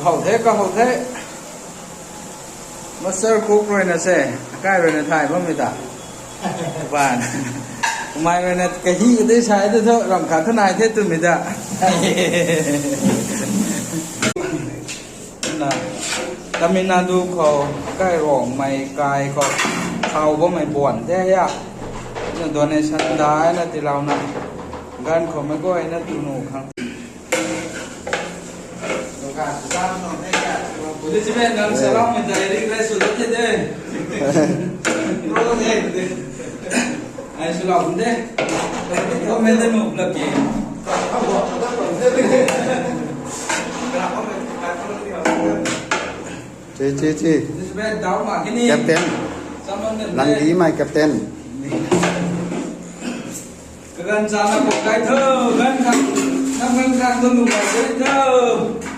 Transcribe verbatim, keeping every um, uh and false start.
How the, ka how the. Master cook rui na se, akai rui na thay bammei ta. Ban. Kumai rui na kahi kadei sai de tho, ram khat thanai the twmei ta. Na, Tamil Nadu khou, kai Rongmei kai khou, thau bammei buan the ya. Na donation dai na tiilouna, ganv khou mei guay na tu nu khang. Elizabeth, nang salam mei dai ri rai sw dat the de. Ai sw lau de. Comment de nu lak ki. Chi, chi, chi. Elizabeth, dau ma kini. Captain. Saman de. Nang di mai captain. Kaganv chana kho kai tho, ganv khang, nam ganv khang tu nu kai tho.